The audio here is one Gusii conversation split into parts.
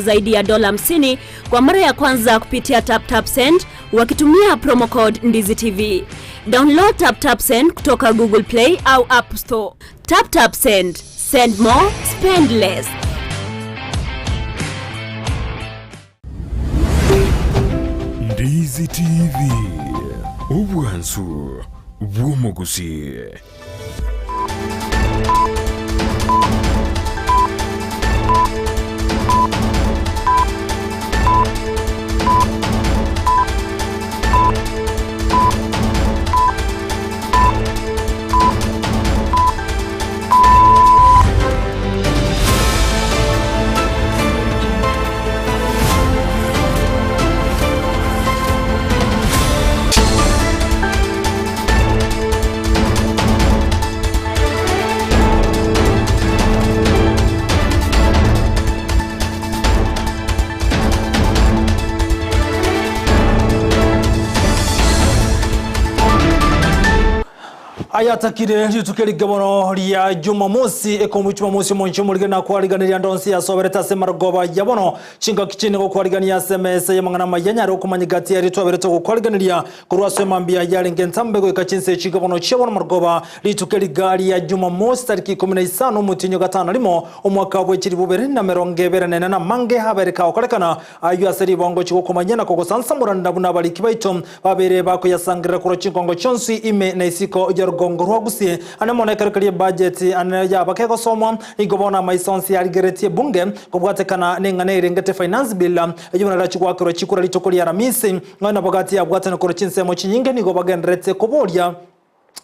Zaidi ya dola 50 kwa mara ya kwanza kupitia TapTapSend wakitumia promo code Ndizi TV. Download TapTapSend kutoka Google Play au App Store. TapTapSend, send more, spend less. Ndizi TV, obwansu bw'omogusii. Ayatakire rituko eringe mono ria Jumamosi, ekombu Jumamosi omonche omorige nakwariganiria ndonsi yasoberete ase marogoba ya bono chingaki chine gokwarigania ase emesa y'amang'ana amaya nyare okomanya gati yaria twaberete gokwariganiria korwa ase emambia yarenge entambe goika chinsa echi bono chia bono marogoba rituko eriga ria Jumamosi tariki ikomi na isano omotienyi o gatano rimo omwaka bwe chilifu bibere na merongo ebere na ene na amange abere kagokorekana ayio ase ribongo chigokomanya na kogosansamorana buna abariki baito babere bakoyasangerera korwa chinkongo chionsi ime na isiko ya rugongo rwa Gusii ane mono ekero keria ebudget ane yaba kegosomwa nigo bono amaiso onsi yarigeretie ebunge kobwatekana neng'ana erengete finance bill eyio buna erachi goakerwa chikura rituko ria Aramisi nonya nabo gati yabwatane korwa chinsemo chinyinge nigo bagendererete koboria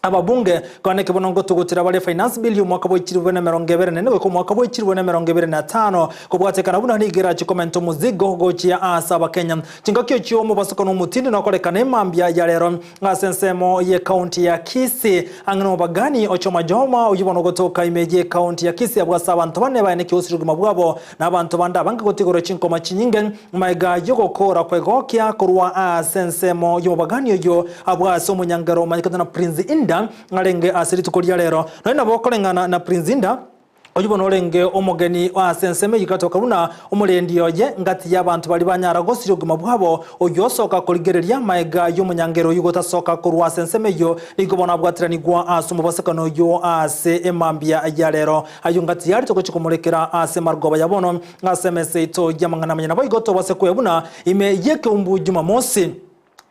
Ababunge kwane kebono ngotugutera bare finance bill y'omwaka bwa chilifu bibere na emerongo ebere na ene goika omwaka bwa chilifu bibere na emerongo ebere na etano kobwatekana buna nigo erache komenta omozigo gochia ase abakenya. Chingaki ochio omobasokano omotindi nokorekana emambia ya rero ase ensemo ye county ya Kisii ang'e nomobagani Ochoma Joma oyio bono ogotoka ime ye county ya Kisii abwo ase abanto bane baene kiosire obogima bwabo na abanto bande abange gotigorwa chinkoma chinyinge Magega y'ogokoora kwegokia korwa ase ensemo y'omobagani oyio abwo ase omonyangero omanyekete na Prince Indah arenge ase rituko ria rero. Nonya nabo koreng'ana na Prince Indah, oyio bono orenge omogeni ase ensemo eyio gatoka buna omorendi oye ngati y'abanto baria banyara gosiria obogima bwabo, oyio osoka korigereria magega y'omonyangero oyio gotasoka korwa ase ensemo eyio, nigo bono abwatiranigwa ase omobasekano oyio ase emambia ya rero. Ayio ngati yare togochia komorekera ase marogoba ya bono. Ase emesa yaito y'amang'ana amaya naboigo tobase kwebuna ime y'ekeumbu Jumamosi.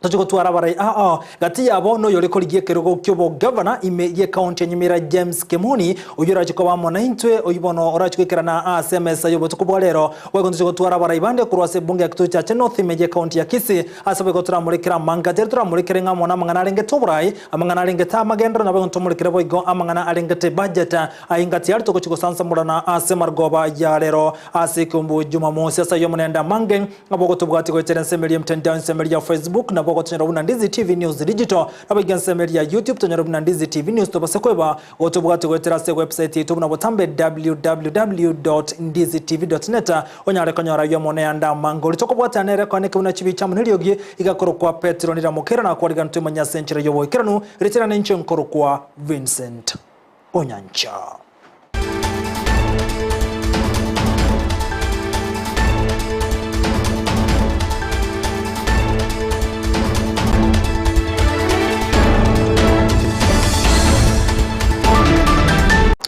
Toche gotwara abarai aa gati yabo noyore korigia ekerogo ki'obogavana ime y'ekaunti ya Nyamira James Kemoni, oyio orache koba amo naintwe, oyio bono orache goikerana ase emesa y'obotuko bwa rero. Boigo ntoche gotwara abarai bande korwa ase ebunge ya Kituo Chache North ime y'ekaunti ya Kisii, ase boigo toramorekere amangati aria toramorekere ng'a amo namang'ana arengete oborai, amang'ana arengete amagenderero, naboigo ntomorekere boigo amang'ana arengete ebudget. Aye ngati aria togochia gosansamorana ase amarogoba ya rero ase ekeumbu Jumamosi. Ase ayio omonende amange nabo ogotobwatia goetera ensemo eria emtandao, ensemo eria ya Facebook, nabo ogotonyora buna Ndizi TV News Digital, nabo iga ensemo eria ya YouTube tonyore buna Ndizi TV News. Tobase kweba gotobwatia goetera ase ewebsite yaito buna botambe www.ndizitv.net onyare konyora ayio amo nayande amange. Oria tokobwatia nere koaneke buna chibicha amo neriogi iga korokwa Petero Niramokerano akwarigana toimanye ase enchera y'oboikeranu richerane ninche nkorokwa Vincent. Onyancha.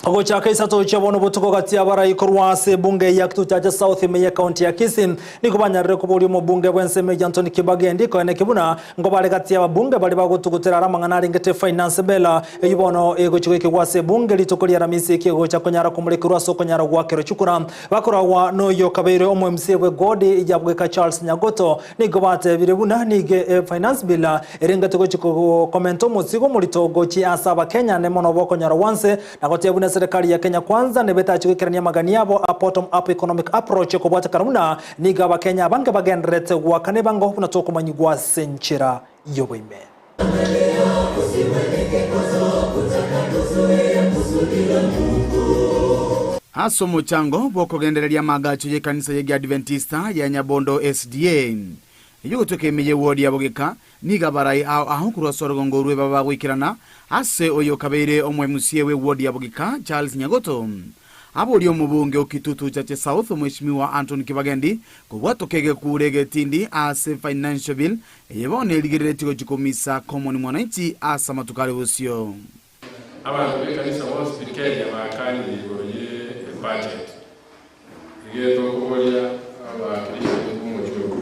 Gochaka isato chia bono botuko gati abarai korwa ase ebunge ya Kituchacha South ime ye county ya Kisii nigo banyarire koboria omobunge bw'ensemo eyio Anthony Kibagendi koeneki buna Nkobare gati y'ababunge baria bagotugutera are amang'ana arengete Finance Bill, eyio bono egochia goikigwa ase ebunge rituko ria Aramisi eki egocha konyara komorekerwa ase okonyara goakerwa chikura. Bakoragwa noyio okabeire omo MCA bwe Godi ya Bweka Charles Nyagoto nigo batebire buna nigo e Finance Bill erengete gochia komenta omosigo omorito gochia ase abakenya ne mono bokonyora gwanse na gotebia buna eserekari ya Kenya Kwanza nebe etachia goikerania amagani abo a bottom up economic approach kobwatekana buna Nigo Abakenya abange bagendererete goakana ebango buna tokomanyigwa ase enchera y'oboime. Ase omochango bw'okogendereria amaagacho y'ekanisa y'Egeadventista ya Nyabondo SDA, eyio gotoka ime y'ewodi ya Bogeka, nigo abarai ao ao korwa ase orogongo orwe baba bagoikerana ase oyo okabeire omoemusie bw'ewodi ya Bogeka, Charles Nyagoto. Aboria omobunge o Kitutu Chache South Mweshimiwa Anthony Kibagendi kobwatoka egekuro egetindi ase Financial Bill eye bono erigereretie gochia komisa common mwananchi ase amatuko are bosio. Abanto b'ekanisa bonsi pi Kenya bakanire igoro ye ebudget. Iga tokoboria abawakilishi baito b'omochie oyo,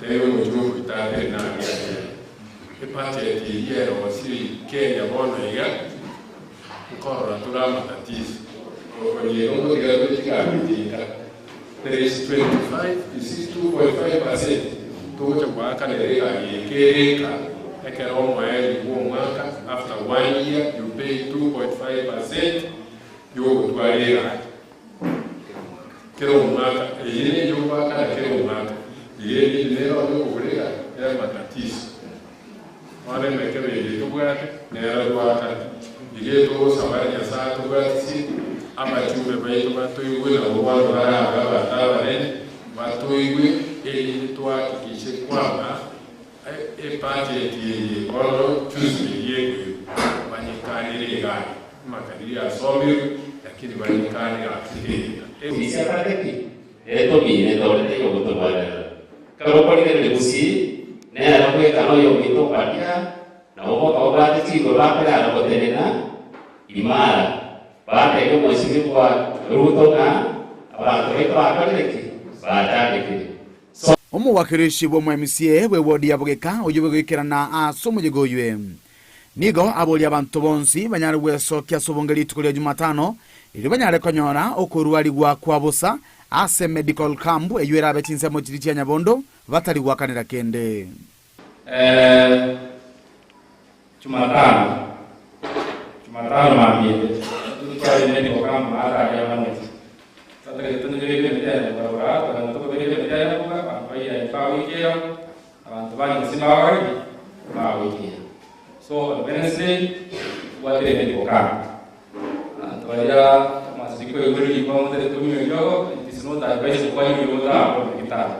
tebe omochie oyo oitatere naria aria. Ebudget eria erosirie Kenya bono iga, nkorora tore amatatizo. Okonya igo ngotiga tore chikambi chinka. There is 25, is it 2.5 percent togocha goakanera egari eye kere eka ekero omoerio bw'omwaka after one year you pay 2.5 percent yogotwara egari kera omwaka eye neyogoakana kera omwaka iga eye nere onye okogora egari ere matatizo. Bono emekebe eye tobwate nero twakana. Iga etogosaba Nyasae atobwatisie, abachumbe baito batoigwe nabo bono barabe abanto abanene, batoigwe erinde tohakikishe kwamba ebudget eye bono Tuesday eria ekoigwa banyekanire egari. Amakadirio asomirwe lakini banyekanire ase egeka. Ase atareti, Etomiire tore taiyo gotorwanerera. Ekero okorigereria gusii, nere bweka noyominto obaria, nabo boka babwate chinguru bakonyara gotenena imara, batebie omwesimigwa Ruto ng'a abanto baito bakorire ki? Bachandekire. So. Omowakilishi bw'omo-MCA bw'ewodi ya Bogeka oyio bwegoikerana ase omoyega oywe nigo aboria abanto bonsi banyare gwesokia ase obonge rituko ria Jumatano erio banyare konyora okorwarigwa kwa bosa ase medical camp eyio erabe chinsemo chiria chia Nyabondo batari goakanera kende. Eh, Jumatano, Jumatano mambia ende, totware medical camp maate aria abamwete. Totagete tonyebeke emete ya nyaboga, tokagenda tokobeka emete ya nyaboga, abanto baira bagoikera, abanto ba nyamosi mbagokora ki? Bagoikera. So on Wednesday, tobwatire medical camp. Abanto baria amasiko koigwa riko motagete konywa eriogo, it is not advisable kwanywa eriogo otarakora daktari.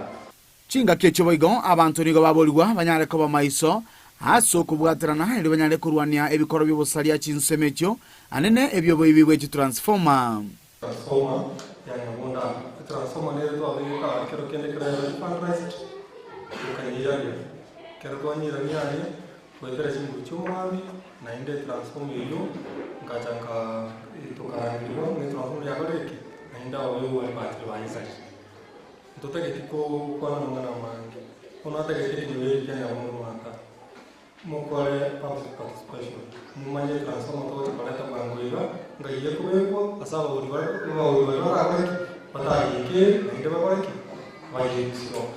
Chingaki echio boigo abanto nigo baborigwa banyare koba maiso ase okobwaterana erio banyare korwania ebikoro bi'obosaria chinsemo echio anene ebi'oboibi bwe chitransformer. Transformer ya Nyabunda. Etransformer nere twabegete aria kero kende kero yaba defundraised, tokanyeirania. Ekero twanyeirania aria, goetera chinguru chia omogambi, naende etransformer eyio, nkacha nka tokarangerigwa ng'a etransformer yakorire ki? Naende abo baigwa bachire banyesaria. Ntotageti kokwana amang'ana amange, bono atagete ekenyoro eke kia Nyabundu Martha. Mokore public participation, momanye transformer togocha koreta bwango iga, ng'ai ekobekwa ase abagori bare abagori baria barakore ki? Batayekere naende bakore ki? Bayerusie oo.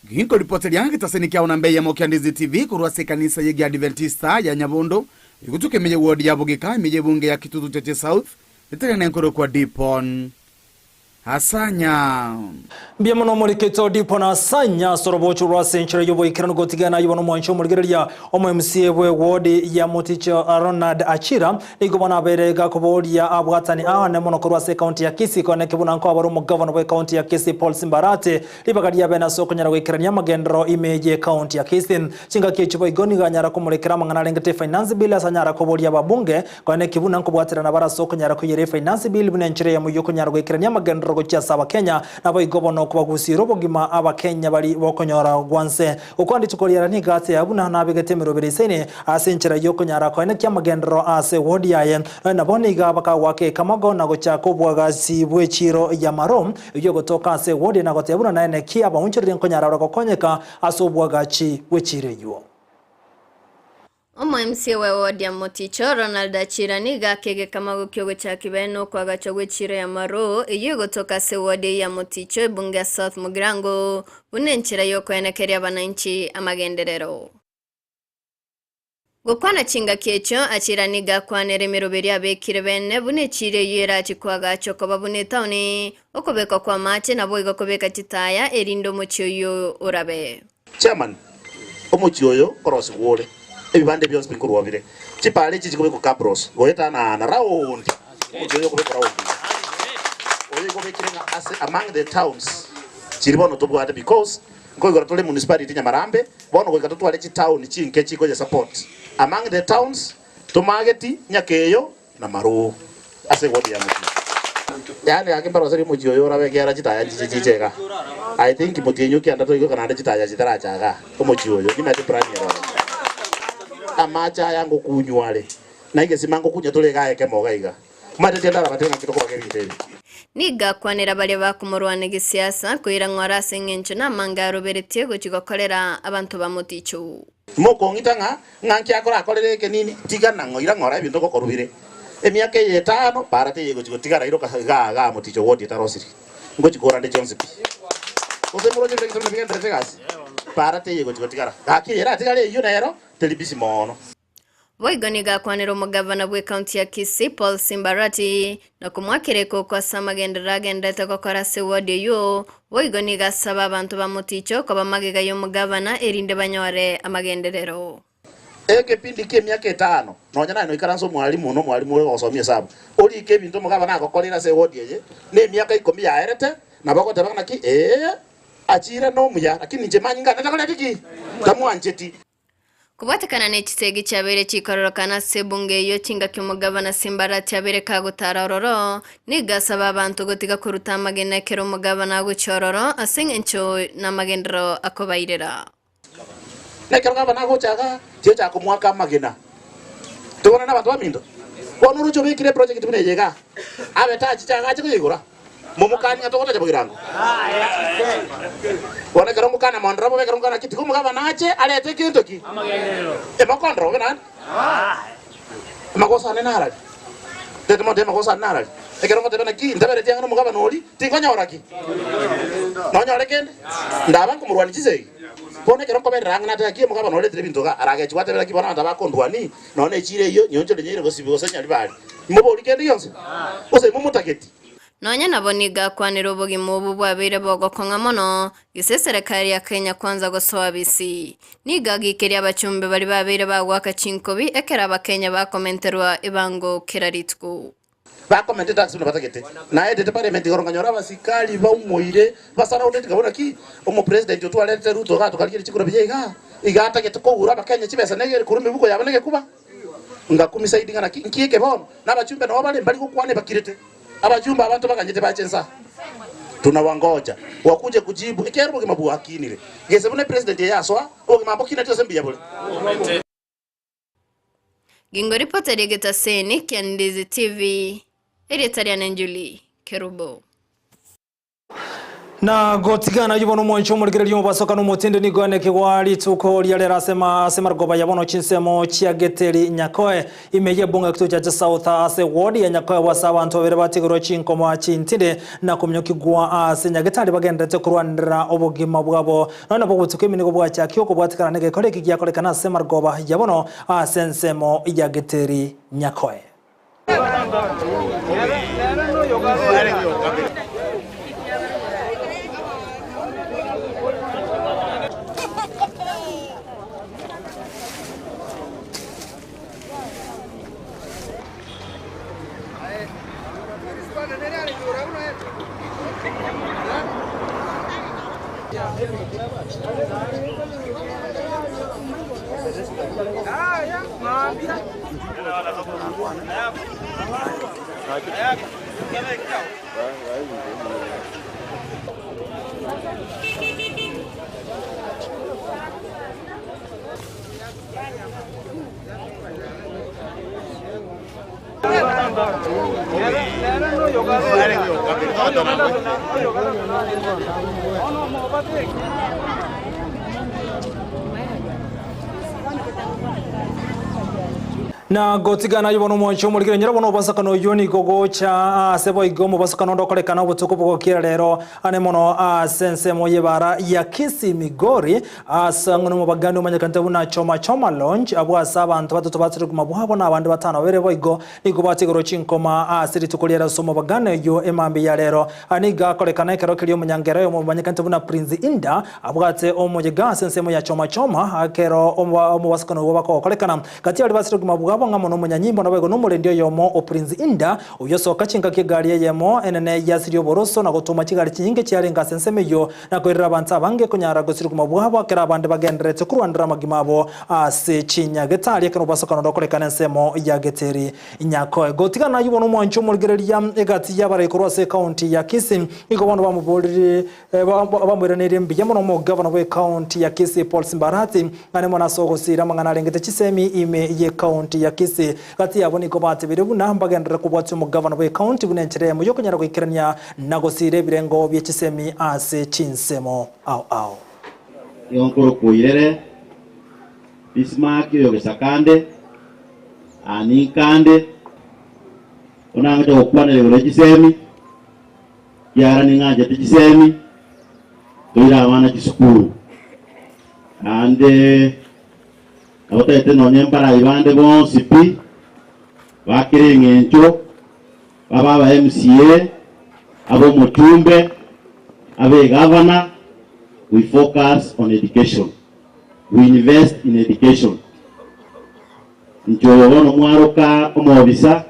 Ginkoripoteria getaseni kiao namba eyemo kia Ndizi TV korwa ase ekanisa y'Egiadiventista ya Nyabondo, egotuka ime ye ward ya Bogeka ime y'ebunge ya Kitutu Chache South, etere nenkorokwa Dipon Asanya. Mbuya mono omorikito Dipon Asanya ase orobocho rwa ase enchera y'oboikeranu gotigana ayio bono omwanchi omorigereria omo MCA bwe ward ya Moticho Ronald Achira nigo bono abeire gakoboria abwatani aane mono korwa ase ekaunti ya Kisii koeneki buna nkoabare omogavana bwe ekaunti ya Kisii Paul Simba Arati Ribaga riabe nase okonyara goikerania amagenderero ime y'ecounty ya Kisii. Chingaki echio boigo nigo anyara komorekera amang'ana arengete efinance bill ase anyara koboria ababunge konya neki buna nkobwaterana bare ase okonyara koiyera efinance bill buna enchera eyemo y'okonyara goikerania amagenderero gochia ase abakenya naboigo bono kobagusiira obogima abakenya bari bokonyora gwanse gokwana rituko riara nigo ase buna nabegete emeroberi eisaine ase enchera y'okonyara koenekia amagenderero ase ward yaye Nonya nabo nigo bakagoaka ekamago na gochaka obwagasi bw'echiiro y'amaro Eyio egotoka ase egori na gotebia buna naye neki abaonchoreria nkonyara ore gokonyeka ase obwagachi bw'echiiro eyio. Omo-MCA wa ewodi ya Moticho, Ronald Achira nigo akegeka amagoki ogochaki bene okoagachwa gw'echiiro ya Maroo eyio egotoka ase ewodi eyio ya Moticho ebunge ya South Mugirango buna enchera y'okoenekeria abananchi amagenderero. Gokwana chingaki echio, Achira nigo akwanera emeroberio abekire bene, buna echiiro eyio erache koagachwa koba buna etaoni, okobekwa kw'amache, naboigo kobeka chitaya, erinde omochie oyio orabe. Chairman, omochie oyo nkorosigwa ore, ebibanda ebi bionsi binkorwa bire, chipara echi chikobekwa cabros, goetanana round, omochie oyo okobekwa round iga. Oyo igo obekire ng'a ase among the towns chiri bono tobwate because Nkoigora tore municipality Nyamarambe, bono goika totware chitown chinke chikoye support. Among the towns, Tomageti Nyakeyo na Maroo ase ewodi ya Mochie. Yaani gaki mbaroserie omochie oyo orabe ekiagera chitaya nchiche chiche iga. I think motienyi okianda toigwe naende chitaya chitaracha igaa omochie oyo. Nimanyete plan ere ororo. Amache aya ngokunywa are, na egesima ngokunywa tore igaa ekemo iga iga. Omanyete tiandarabate ng'aki tokobaga ebinto ebi. Nigo akwanera baria bakomorwania gesiasa, koira ng'ora ase engencho namange aroberetie gochia gokorera abanto ba moticho. Mokong'ita ng'a ng'anki akorakorere ekenini, tiga nang'o ira ng'ora ebinto ngokorwa bire. Emiaka eye etano para teiyo egochia gotigara iroka igaa igaa moticho wodi etarosiri. Ngochia korande chionsi pi. Gose moroche bire buna bigenderete egasi? Para teiyo egochia gotigara. Gaki eye eratigare eyio nero teri busy mono. Boigo nigo akwanera omogavana bw'ecounty ya Kisii Paul Simbarati na komoakera ekoko ase amagenderero agenderete gokora ase eward eyio. Boigo nigo asaba abanto ba Moticho koba magega y'omogavana erinde banyore amagenderero. Egepindi ki'emiaka etano, nonya naye noikaranse omwalimu na omwalimu ore gogosomia esabu, orike ebinto omogavana agokorire ase eward eye, na emiaka ikomi yaerete, nabo ogoteba ng'a naki, Ee, achire nomuya, lakini inche manyinga ane takoreti ki? Tamwancheti. Kobwatekana ne chisegi chiabeire chikororokana ase ebunge eyio chingaki omogavana Simbarati abeire kagotara ororo, nigo asaba abanto gotiga koruta amagena ekero omogavana agochia ororo ase engencho namagenderero akobairera. Na ekero gavana agocha igaa, tiocha komoaka amagena. Tobonane nabanto baminto. Bono oroche obekire eproject buna eye igaa, abe tachiche agache koyeigora. Momokani ng'a togotacha bogirango. Bono ekero ngokana mondora bobe ekero ngokana ki, tiga omogabana ache arete egento ki? Emokondora bobe naende. Amagoso ane narari? Tete montebie amagoso ane narari? Ekero ngoteba naki ntabereti ang'e nomogabana oria, tinkonyora ki? Nonyore kende? Ndaba nkomorwania chisegi. Bono ekero nkoberera ang'e nateba ki omogabana oretire ebinto iga, aragechigwe atebe naki bono abanto abakondwani, nonya echiro eyio nyonchore nyeire gosibi gose nyaribari. Imobori kende gionsi? Gose imomotageti? Nonya nabo nigo akwanire obogima obo bwabeire bogokong'a mono, gese eserekari ya Kenya kwanza gosoa bisi. Nigo agikeria abachumbe baria babeire bagoaka chinkobi ekero abakenya bakomenterwa ebango kera rituko. Bakomente tax buna batagete. Naetete parliament igoro nkanyora abasikari baumoire basaraundeti nkabora naki omopresident otwarerete Ruto igaa tokarigereria chikura buya igaa, iga atagete koura abakenya chibesa nege korwa emibuko yabo negekuba. Ngakumia zaidi ng'a naki nki eke bono, na abachumbe nao bare mbari gokwana ebakirete. Abachumbe abanto baganyete bache nsa. Tunawangoja wakuje kujibu ekiagera obogima bwakinire. Gese buna epresident eye asoa, obogima mbokineti gose mbuya bore? Gingo ripota ri'egetaseni kia Ndizi TV, erieta riane Julie Kerubo. Na gotigana ayio bono omwancho omorigereria omobasoka na omotindi nigo anekigwa rituko ria rero ase ase marogoba ya bono chinsemo chia Geteri Nyakoe ime y'ebunga ekituo chia South ase ward ya Nyakoe ase abanto babere batigirwe chinkoma chintindi na kominyokigwa ase nyagetari bagenderete korwanerera obogima bwabo Nonya nabo obotuko ime nigo bwachakia okobwatikana negekora eke giakorekana ase marogoba ya bono ase ensemo ya Geteri Nyakoe. Na gotigana ayio bono omwancho omorikire nyora bono obosakano oyio nigo gocha ase boigo omobosokano onde okorekana obotuko bogokira rero ane mono ase ensemo y'ebara ya Kisii Migori ase ang'e nomobagani omanyekanete buna Choma Choma Lounge abwo ase abanto batato batirwe mabwabo na abande batano babere boigo Nigo batigirwe chinkoma ase rituko riare ase omobagano oyio emambia ya rero. Aya nigo akorekana ekero keria omonyangera oyomo omanyekanete buna Prince Indah abwate omoyega ase ensemo ya Choma Choma ekero omobasukano obwo bakogokorekana. Gati y'abaria basire obogima bwabo. barobwo ng'a mono omonyanyimbo naboigo nomorendi oyomo o Prince Indah oyio osoka chingaki egari eyemo enene yasiria oboroso na gotoma chigari chinyinge chiarenge ase ensemo eyio na koirera abanto abange konyara gosirigwa bwabo ekero abande bagendererete korwanera amagima abo ase chinyagetari ekero obwasokano rokorekana ensemo ya Geteri Nyakoe. Gotigana ayio bono omwanchi omorigereria egati y'abarai korwa ase ecounty ya Kisii nigo bono bamoborire bamoiranerie mbuya mono omogavana bw'ecounty ya Kisii Paul Simbarati ng'a nemo nase ogosiira amang'ana arengete chisemi ime y'ecounty ya Kisii. Gati yabo nigo batebirie buna mbagenderere kobwatia omogavana bw'ecounty buna enchera eyemo y'okonyara goikerania na gosiira ebirengo bie chisemi ase chinsemo ao ao. Nigo nkorokwa Oirere Bismark oyo Gesakande, Aa ninkande, bono nangocha gokwanera igoro ye chisemi, kiagera ning'anchete chisemi, toire abana chisukuru. Naende nabo tagete nonye mbarai bande bonsi pi, bakere eng'encho, babe aba MCA, abe omochumbe, abe egavana, we focus on education, we invest in education. Inche oyo bono mwaroka omobisa,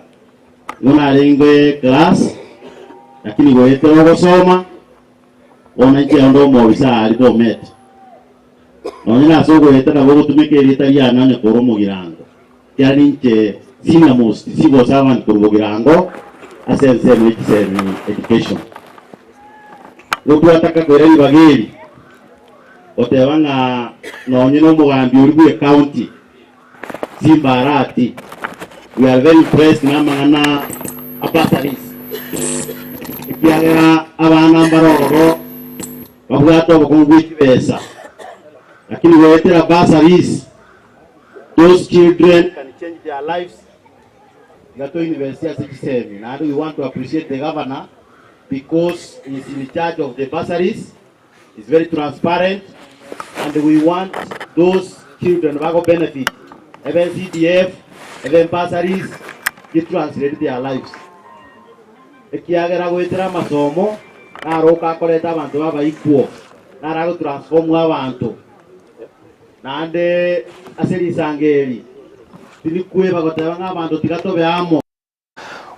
igo narenge class, lakini goetera ogosoma, bono inche onde omobisa aria Bomet. Nonye nase ogoeta nabo ogotumeka erieta riane onye kore omogirango, ekiagera ninche senior most civil servant korwa bogirango ase ensemo ye chisemi education. Igo twataka koira ribaga eri, goteba ng'a nonye na omogambi oria bwe ecounty, Simbarati, we are very impressed namang'ana a bursaries, ekiagera abana mbare ororo babwate obokong'u bwe chibesa, lakini goetera bursaries those children can change their lives iga to invest ase chisemi naende we want to appreciate the governor because he is in charge of the bursaries is very transparent and we want those children bago benefit ebe CDF ebe bursaries gi translate their lives ekiagera goetera amasomo naro akoreta abanto baba equal naro ago transform abanto naende ase risango eri tirikweba goteba ng'a abanto tiga tobe amo.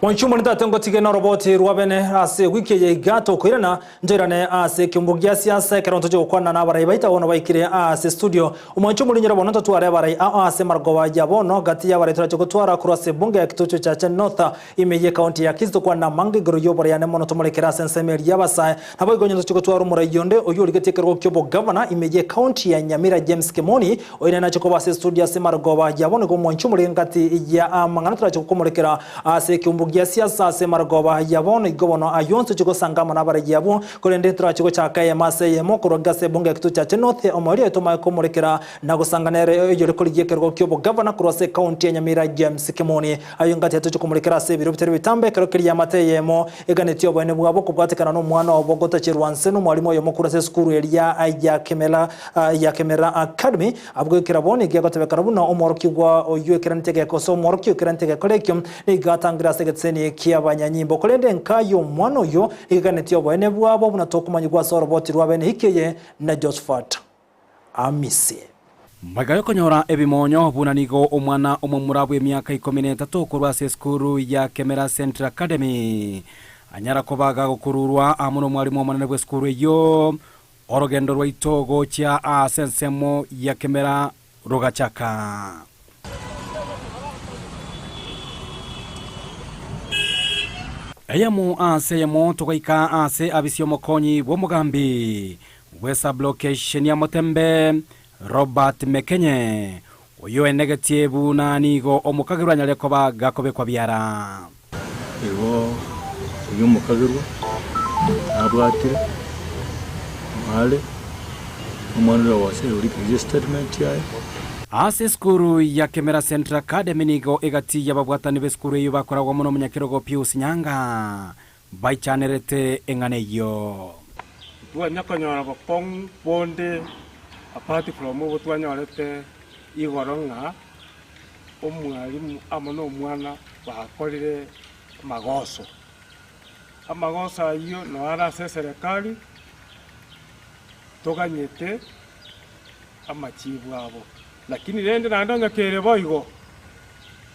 Mwanchi omone tata ngotige noroboti rwa bene ase ewiki eye iga tokoirana ntoirane ase ekeombo gia siasa ekero ntoche gokwana nabarai baito bono baikire ase studio. Omwanchi omorinyore bono ntotware abarai ao ase marogoba ya bono gati y'abarai torache gotwara korwa ase ebunge ya Kitutu Chache North ime ye county ya Kisii tokwane namange igoro y'oboraiane mono tomorekere ase ensemo eria y'abasae. Naboigo onye ntoche gotwara omorai onde oyio origetie ekerogo ki'obogavana ime ye county ya Nyamira James Kemoni Oyo nache koba ase estudio ase marogoba ya bono igo omwanchi omorenge ngati ya amang'ana torache gokomorekera ase ekeumbu gia siasa ase marogoba ya bono igo bono ayio onsi oche gosanga amo nabaraiyi abwo korende torache gochaka eyemo ase eyemo korwa ase ebunge ya Kitutu Chache North omoerio oye tomae komorekera na gosanga nere oyore korigia ekerogo ki'obogavana korwa ase ecounty ya Nyamira James Kemoni ayio ngati atoche komorekera ase ebiro bitari bitambe ekero keria amate eyemo Eganetie oboene bwabo kobwatekana nomwana obo gotacherwa nse nomwalimu oyomo korwa ase esukuru eria ya Kemera ya Kemera Academy. Abwo goikera bono nigo egotebekana buna omworokigwa oyio ekeraneti egeko gose omworokia okeraneti egekora ekio nigo atangire ase egeteseni ki'abanyanyimbo. Korende enka y'omwana oyio nigo eganetie oboene bwabo buna tokomanyigwa ase oroboti rw'abene hiki eye na Josephat Amisi. Magega y'okonyora ebimonyo buna nigo omwana omomura bw'emiaka ikomi na etato korwa ase esukuru ya Kemera Central Academy anyara koba gagokururwa amo nomwarimu omonene bw'esukuru eyio, orogendo rwaito gochia ase ensemo ya Kemera rogachaka. Eyemo ase eyemo togaika ase abisi y'omokonyi bw'omogambi bw'esabulokesheni ya Motembe, Robert Mekenye, oyio oenegetie buna nigo omokagerwa anyare koba gakobekwa biara. Igo oyio omokagerwa nabwatire are omwana oria ogosire orikire statement yaye. Ase esukuru ya Kemera Central Academy nigo egati y'ababwatani b'esukuru eyio bakoragwa mono omonyakerogo Pius Nyanga baichanerete eng'ana eyio. Titwanya konyora bokong'u bonde apart from obo twanyorete igoro ng'a omwalimu amo na omwana bakorire amagoso. Amagoso ayio noo are ase eserekari, toganyete amachibu abo. Lakini rende naende onye kere boigo.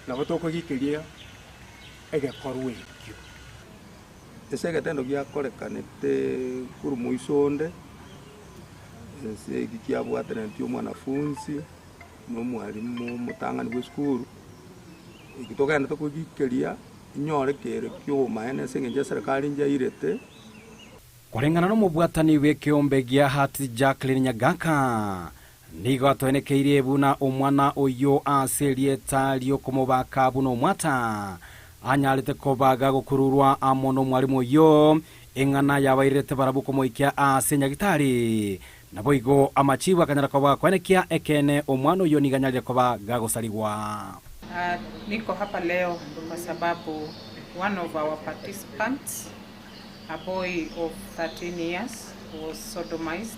Nabo tokogikeria egekorwa ekio. Ase egetendo giakorekanete korwa moiso onde, ase eki kiabwataneti omwanafunsi na omwalimu omotang'ani bwa esukuru, eki togenderete kogikeria inyore kere kia obomaene ase eng'encho eserekari njairete. Koreng'ana nomobwatani bw'ekeombe gia Heart Jacqueline Nyagaka, nigo atoenekeirie buna omwana oyio ase erieta ri'okomobaka buna omwata, anyarete koba gagokururwa amo nomwalimu oyio, eng'ana yabairerete barabwo komoikia ase nyagitari. Naboigo amachibu akanyara koba gakoenekia ekeene omwana oyio nigo anyarire koba gagosarigwa. Niko hapa leo kwa sababu one of our participants a boy of 13 years was sodomized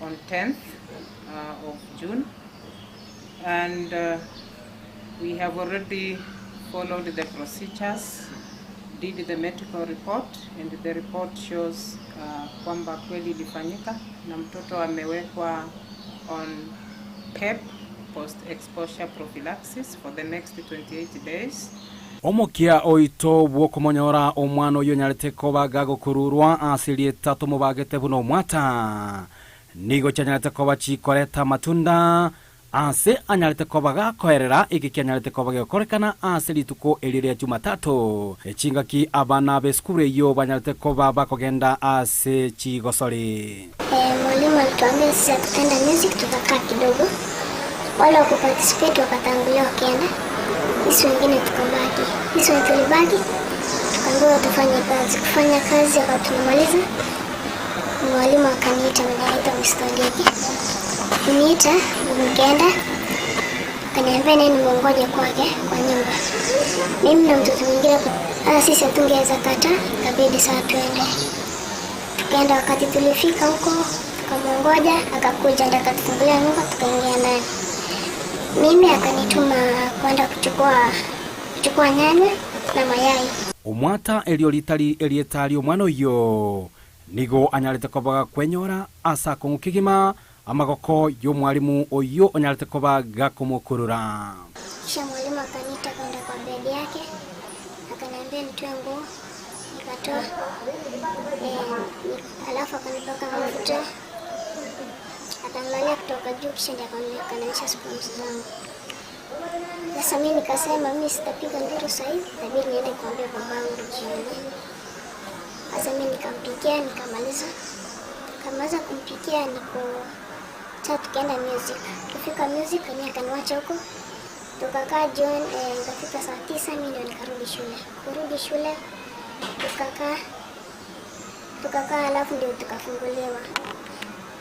on 10th uh, of June and uh, we have already followed the procedures did the medical report and the report shows uh, kwamba kweli ilifanyika na mtoto amewekwa on PEP post exposure prophylaxis for the next 28 days. Omokia oito bw'okomonyora omwana oyio onyarete koba gagokururwa ase erieta tomobagete buna omwata, nigo chianyarete koba chikoreta amatunda ase anyarete koba gakoerera eke kianyarete koba gegokorekana ase rituko erio ria Jumatatu, chingaki abana b'esukuru eyio banyarete koba bakogenda ase chigosori. Mwalimu alituambia sisi hatutaenda music, tukakaa kidogo. Wale wa kuparticipate wakatangulia wakaenda, sisi wengine tukabaki. Sisi wenye tulibaki tukaambiwa tufanye kazi. Kufanya kazi, wakati tunamaliza, mwalimu akaniita, mwenye anaitwa Mr. Ondieki. Kuniita, nikaenda, akaniambia nini nimongoje kwake kwa nyumba. Mimi na mtoto mwingine, sasa sisi hatungeweza kata, ikabidi saa tuende. Tukaenda, wakati tulifika huko tukamwongoja, akakuja ndio akatufungulia nyumba, tukaingia ndani. Mimi akanituma kwenda kuchukua kuchukua nyanya na mayai. Omwata erio ritari erieta ri'omwana oyio nigo anyarete koba gakwenyora ase akong'u kegima amagoko y'omwalimu oyio onyarete koba gakomokurura. Kisha mwalimu akaniita kwenda kwa bedi yake, akaniambia nitoe nguo, nikatoa. E, alafu akanipaka mafuta, akanilalia kutoka juu, kisha ndio akanionyesha spoons zangu. Sasa mimi nikasema mimi sitapiga nduru sasa hivi, itabidi niende kuambia babangu jioni. Sasa mimi nikampikia, nikamaliza. Kamaliza kumpikia niko sasa tukaenda music. Kufika music mimi akaniwacha huko. Tukakaa jioni, nikafika saa 9 mimi ndio nikarudi shule. Kurudi shule tukakaa tukakaa, alafu ndio tukafunguliwa.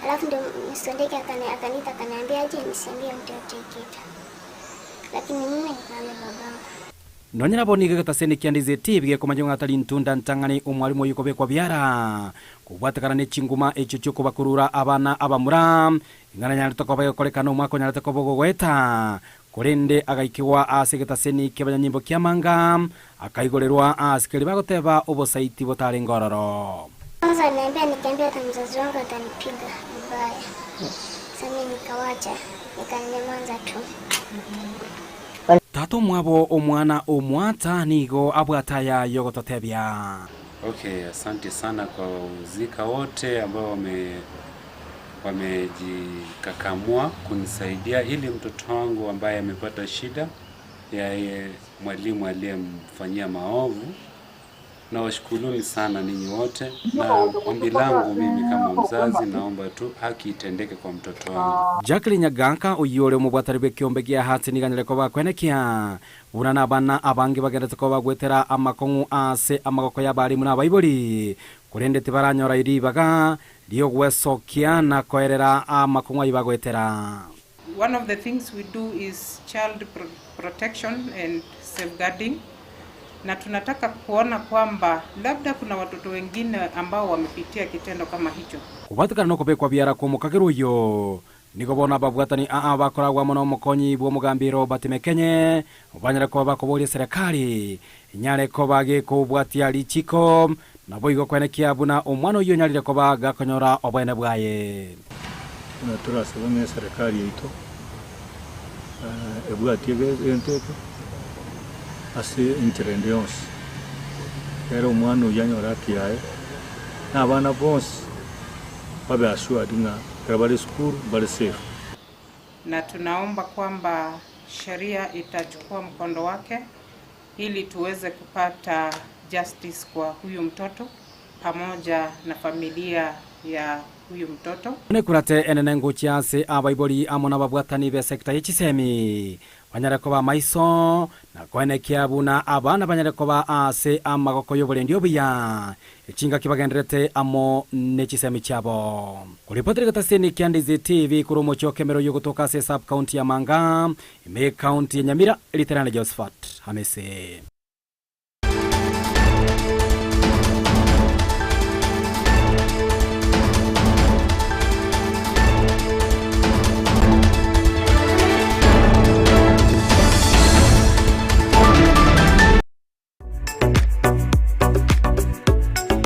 Alafu ndio Mr. Ndeke akaniita akaniambia aje nisiambie mtu yote kitu. Lakini mimi nikaambia babangu. Nonya nabo nigo egetaseni kia Ndizi TV gekomanya ng'a tari ntunda ntang'ani omwalimu oyio kobekwa biara kobwatekana ne chinguma echio chiokobakurura abana abamura ing'ana nyarete koba egokorekana omwaka onyarete koba ogogoeta korende agaikigwa ase egetaseni kia abanyanyimbo kia manga akaigorerwa ase keria bagoteba obosaiti botarenge ororo. Kwanza aliniambia nikiambia hata mzazi wangu atanipiga vibaya. Sasa mimi nikawacha, nikanyamaza tu. Tata omwabo omwana omwata nigo abwate aya yogototebia. Okay, asante sana kwa wahusika wote ambao wamejikakamua kunisaidia ili mtoto wangu ambaye amepata shida ya ye mwalimu aliyemfanyia maovu. Nawashukuruni sana ninyi wote, na ombi langu mimi kama mzazi, naomba tu haki itendeke kwa mtoto wangu. Jacqueline Nyaganka oyio ore omobwatani bw'ekiombe gia Hearts nigo anyare koba akwenekia buna na abana abange bagenderete koba bagwetera amakong'u ase amagoko y'abarimu na abaibori korende tibaranyora ribaga ri'ogwesokia na koerera amakong'u ayio bagwetera. One of the things we do is child protection and safeguarding, na tunataka kuona kwamba labda kuna watoto wengine ambao wamepitia kitendo kama hicho. Kobwatekana nokobekwa biara kw'omokagerwa oyio nigo bono ababwatani aa bakoragwa amo nomokonyi bw'omogambi Robert Mekenye banyare koba bakoboria serikali enyare koba gekobwatia richiko naboigo kwenekia buna omwana oyio onyarire koba gakonyora obwene bwaye. Buna torasabe ng'a eserekari yaito ebwatie egento eke. Ase enchera ende yonsi, ekero omwana oyio anyore haki yaye, na abana bonsi babe assured ng'a ekero bare esukuru mbare safe. Na tunaomba kwamba sheria itachukua mkondo wake ili tuweze kupata justice kwa huyu mtoto pamoja na familia ya huyu mtoto. Nekurate enene ngochia ase abaibori amo nababwatani b'esekta ye chisemi, banyare koba amaiso, na koenekia buna abana banyare koba aase amagoko y'oborendi obuya, echingaki bagendererete amo ne chisemi chiabo. Koripotera egetaseni kia Ndizi TV korwa omochie o Kemeroi ogotoka ase esub-county ya Manga, ime y'ecounty ya Nyamira, Riterane Josephat Hamisi.